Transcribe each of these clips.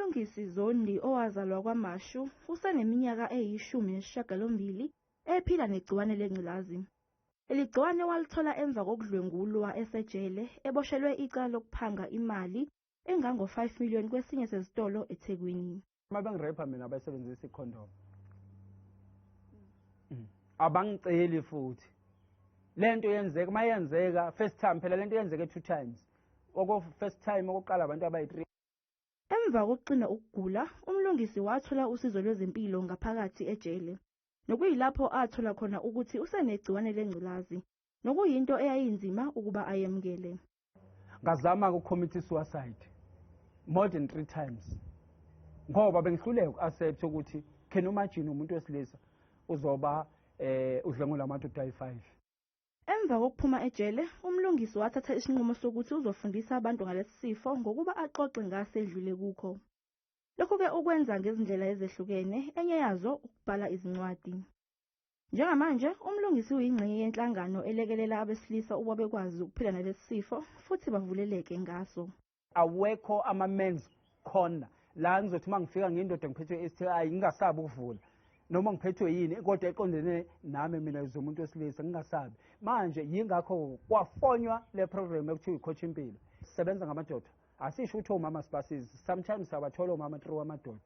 UMlungisi Zondi owazalwa KwaMashu useneminyaka eyi-18 ephila negciwane lengculazi. Leli gciwane walithola emva kokudlwengulwa esejele eboshelwe icala lokuphanga imali engango-5 million kwesinye sezitolo eThekwini. Uma bengirepha mina bayisebenzisa ikhondom. Abangiceli futhi. Lento yenzeka mayenzeka first time, phela lento yenzeke two times. Oko first time okokuqala abantu abayi-3. Emva kokucina ukugula, uMlungisi wathola usizo lwezempilo ngaphakathi ejele, nokuyilapho athola khona ukuthi usenegciwane lengculazi, nokuyinto eyayinzima ukuba ayemukele. Ngazama ukucommit suicide more than three times ngoba bengihluleka uku-accept ukuthi, can you imagine, umuntu wesilisa uzoba udlwengula amadoda ayi-5. Emva kokuphuma ejele, uMlungisi wathatha isinqumo sokuthi uzofundisa abantu ngalesi sifo ngokuba axoxe ngase edlule kukho. Lokhu-ke ukwenza ngezindlela ezehlukene, enye yazo ukubhala izincwadi. Njengamanje, uMlungisi uyingxenye yenhlangano elekelela abesilisa ukuba bekwazi ukuphila nalesi sifo futhi bavuleleke ngaso. Awekho ama-men's corner la ngizothi uma ngifika ngiyindoda ngiphethwe i-STI ngingasabi ukuvula noma ngiphethwe yini, kodwa eqondene nami mina umuntu wesilisa ngingasabi. Manje yingakho kwafonywa le program ekuthiwa i-Coach Impilo. Sisebenza ngamadoda, asisho ukuthi omama sibasizi. Sometimes siyabathola omama through amadoda.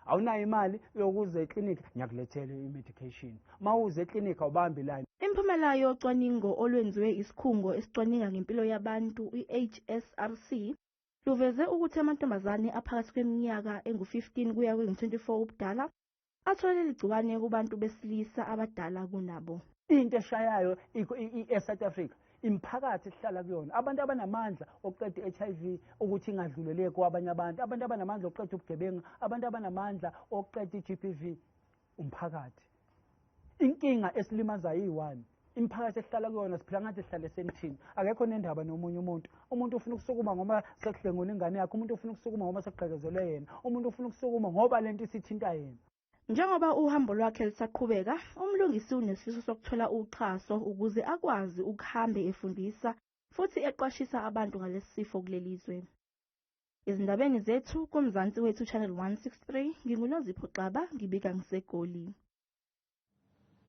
Awunayo imali yokuza eklinikhi, ngiyakulethela i-medication. Uma uze eklinikhi awubambi line. Imiphumela yocwaningo olwenziwe isikhungo esicwaninga ngempilo yabantu i-HSRC luveze ukuthi amantombazane aphakathi kweminyaka engu-15 kuya kwengu-24 ubudala athola leli gciwane kubantu besilisa abadala kunabo. Into eshayayo e-South Africa, imiphakathi esihlala kuyona, abantu abanamandla okuqeda i-HIV ukuthi ingadluleleki kwabanye abantu, abantu abanamandla okuqeda ubugebengu, abantu abanamandla okuqeda i-GBV, umphakathi. Inkinga esilimazayo iyi-one, imiphakathi esihlala kuyona. Siphila ngathi sihlala esentini, akekho nendaba nomunye umuntu. Umuntu ufuna ukusukuma ngoba sekudlengula ingane yakhe, umuntu ufuna ukusukuma ngoba sekugqekezelwe yena, umuntu ufuna ukusukuma ngoba lento isithinta yena. Njengoba uhambo lwakhe lisaqhubeka, uMlungisi unesifiso sokuthola uxhaso ukuze akwazi ukuhambe efundisa futhi eqwashisa abantu ngalesi sifo kuleli zwe. Ezindabeni zethu kuMzansi Wethu Channel 163, nginguNozipho Xaba, ngibika ngiseGoli.